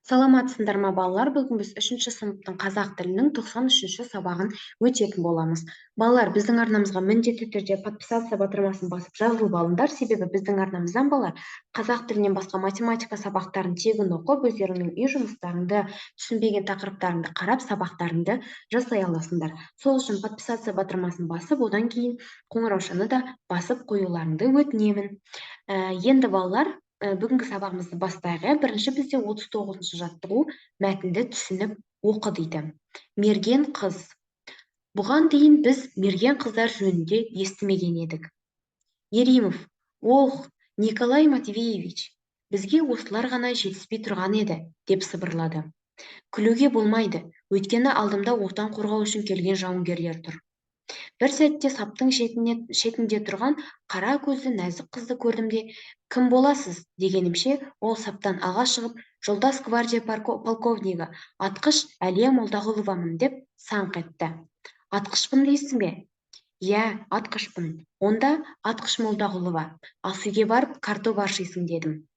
Саламатсыңдар ма, балалар? Бүгін біз үшінші сыныптың қазақ тілінің 93-ші сабағын өтетін боламыз. Балалар, біздің арнамызға міндетті түрде подписаться батырмасын басып, жазылып алыңдар, себебі біздің арнамыздан балалар қазақ тілінен басқа математика сабақтарын тегін оқып, өздеріңнің үй жұмыстарыңды, түсінбеген тақырыптарыңды қарап, сабақтарыңды жасай аласыңдар. Сол үшін подписаться батырмасын басып, одан кейін қоңыраушаны да басып қоюларыңды өтінемін. Енді, балалар, бүгінгі сабағымызды бастайық, иә. Бірінші бізде 39-жаттығу, мәтінді түсініп оқы дейді. Мерген қыз. Бұған дейін біз мерген қыздар жөнінде естімеген едік. Еримов: «Ох, Николай Матвеевич, бізге осылар ғана жетіспей тұрған еді», — деп сыбырлады. Күлуге болмайды, өйткені алдымда Отан қорғау үшін келген жауынгерлер тұр. Бір сәтте саптың шетінде тұрған қара көзді нәзік қызды көрдім де, «Кім боласыз?» дегенімше, ол саптан алға шығып, «Жолдас гвардия полковнигі, атқыш Әлия Молдағұловамын», — деп саңқ етті. «Атқышпын дейсің бе?» «Иә, атқышпын». «Онда, атқыш Молдағұлова, ас үйге барып, картоп аршисың», — дедім.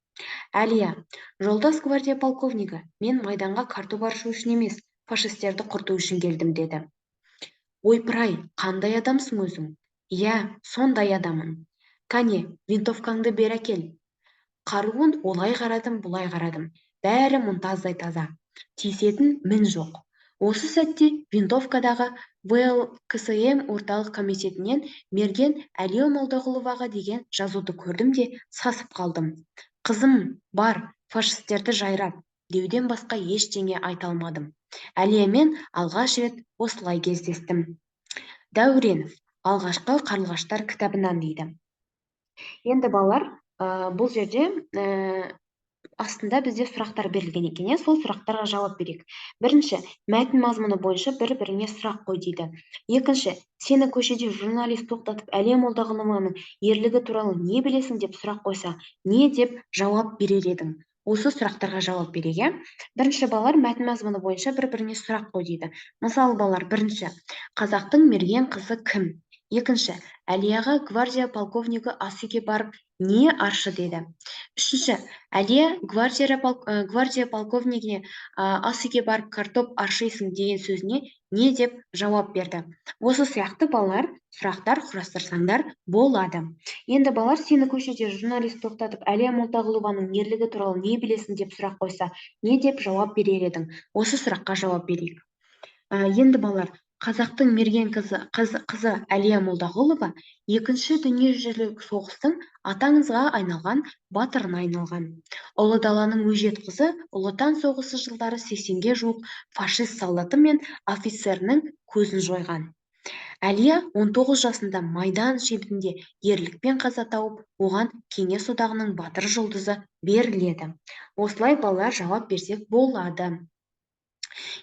Әлия: «Жолдас гвардия полковнигі, мен майданға картоп аршу үшін емес, фашистерді құрту үшін келдім», — деді. «Ойпырай, қандай адамсың өзің?» «Иә, сондай адаммын. Кәне, винтовкаңды бері әкел». Қаруын олай қарадым, бұлай қарадым, бәрі мұнтаздай таза, тиісетін мін жоқ. Осы сәтте винтовкадағы «ВЛКСМ Орталық Комитетінен мерген Әлия Молдағұловаға» деген жазуды көрдім де, сасып қалдым. «Қызым, бар, фашистерді жайрат», — деуден басқа ештеңе айта алмадым. Әлиямен алғаш рет осылай кездестім. Дәуренов, «Алғашқы қарлығаштар» кітабынан дейді. Енді, балалар, бұл жерде астында бізде сұрақтар берілген екен, иә. Сол сұрақтарға жауап берейік. Бірінші, мәтін мазмұны бойынша бір біріңе сұрақ қой дейді. Екінші, сені көшеде журналист тоқтатып, «Әлия Молдағұлованың ерлігі туралы не білесің?» деп сұрақ қойса, не деп жауап берер едің? Осы сұрақтарға жауап берейік, иә. Бірінші, балалар, мәтін мазмұны бойынша бір біріңе сұрақ қой дейді. Мысалы, балалар, бірінші, қазақтың мерген қызы кім? Екінші, Әлияға гвардия полковнигі ас үйге барып не аршы деді? Үшінші, Әлия гвардия полковнигіне «Ас үйге барып, картоп аршисың» деген сөзіне не деп жауап берді? Осы сияқты, балалар, сұрақтар құрастырсаңдар болады. Енді, балалар, сені көшеде журналист тоқтатып, «Әлия Молдағұлованың ерлігі туралы не білесің?» деп сұрақ қойса, не деп жауап берер едің? Осы сұраққа жауап берейік. Енді, балалар, қазақтың мерген қызы Әлия Молдағұлова Екінші дүниежүзілік соғыстың аты аңызға айналған батырына айналған. Ұлы даланың өжет қызы Ұлы Отан соғысы жылдары 80-ге жуық фашист солдаты мен офицерінің көзін жойған. Әлия 19 жасында майдан шебінде ерлікпен қаза тауып, оған Кеңес Одағының Батыр жұлдызы беріледі. Осылай, балалар, жауап берсек болады.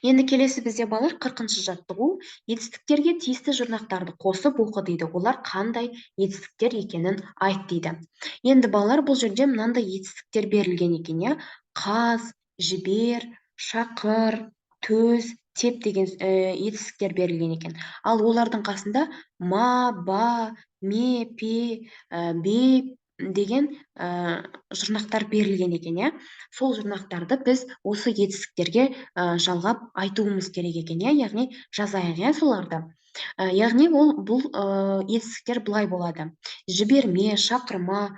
Енді келесі бізде, балалар, 40-жаттығу, етістіктерге тиісті жұрнақтарды қосып оқы дейді. Олар қандай етістіктер екенін айт дейді. Енді, балалар, бұл жерде мынандай етістіктер берілген екен, иә: қаз, жібер, шақыр, төз, теп деген етістіктер берілген екен. Ал олардың қасында ма, ба, ме, пе, бе деген жұрнақтар берілген екен, иә. Сол жұрнақтарды біз осы етістіктерге жалғап айтуымыз керек екен, иә, яғни жазайық, иә, соларды. Яғни ол бұл етістіктер былай болады: жіберме, шақырма,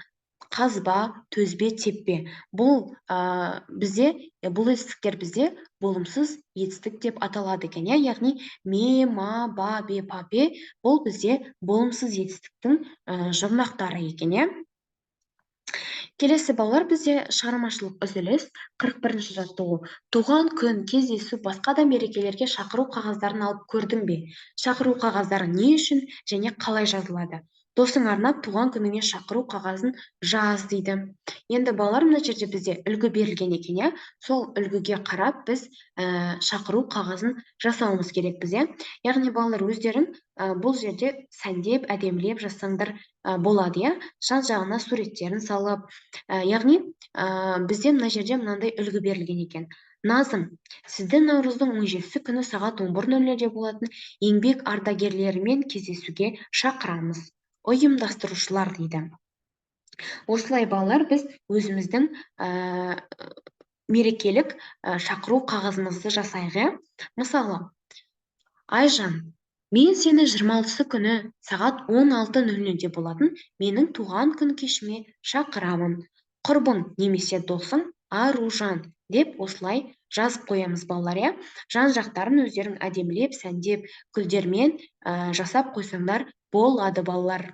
қазба, төзбе, теппе. Бұл бізде, бұл етістіктер бізде болымсыз етістік деп аталады екен, иә. Яғни ме, ма, ба, бе, па, пе — бұл бізде болымсыз етістіктің жұрнақтары екен, иә. Келесі, балалар, бізде шығармашылық үзіліс, 41-жаттығу. Туған күн, кездесу, басқа да мерекелерге шақыру қағаздарын алып көрдің бе? Шақыру қағаздары не үшін және қалай жазылады? Досыңа арнап туған күніңе шақыру қағазын жаз дейді. Енді, балалар, мына жерде бізде үлгі берілген екен, иә. Сол үлгіге қарап, біз шақыру қағазын жасауымыз керекпіз, иә. Яғни, балалар, өздерің бұл жерде сәндеп, әдемілеп жазсаңдар болады, иә, жан жағына суреттерін салып. Яғни бізде мына жерде мынандай үлгі берілген екен. Назым, сізді наурыздың 17-сі күні сағат 11:00-де болатын еңбек ардагерлерімен кездесуге шақырамыз. Ұйымдастырушылар, дейді. Осылай, балалар, біз өзіміздің Мерекелік шақыру қағазымызды жасайық, иә. Мысалы, Айжан, мен сені 26-сы күні сағат 16:00-де болатын менің туған күн кешіме шақырамын. Құрбың немесе досың Аружан деп осылай жазып қоямыз, балалар, иә. Жан жақтарын өздерің әдемілеп, сәндеп, гүлдермен жасап қойсаңдар болады, балалар.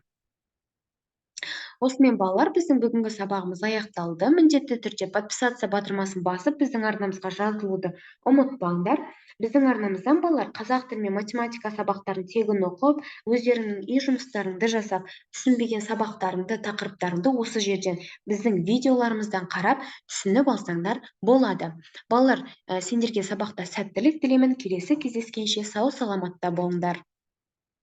Осымен, балалар, біздің бүгінгі сабағымыз аяқталды. Міндетті түрде подписаться батырмасын басып, біздің арнамызға жазылуды ұмытпаңдар. Біздің арнамыздан, балалар, қазақ тілі мен математика сабақтарын тегін оқып, өздеріңнің үй жұмыстарыңды жасап, түсінбеген сабақтарыңды, тақырыптарыңды осы жерден, біздің видеоларымыздан қарап, түсініп алсаңдар болады. Балалар, сендерге сабақта сәттілік тілеймін. Келесі кездескенше сау саламатта болыңдар.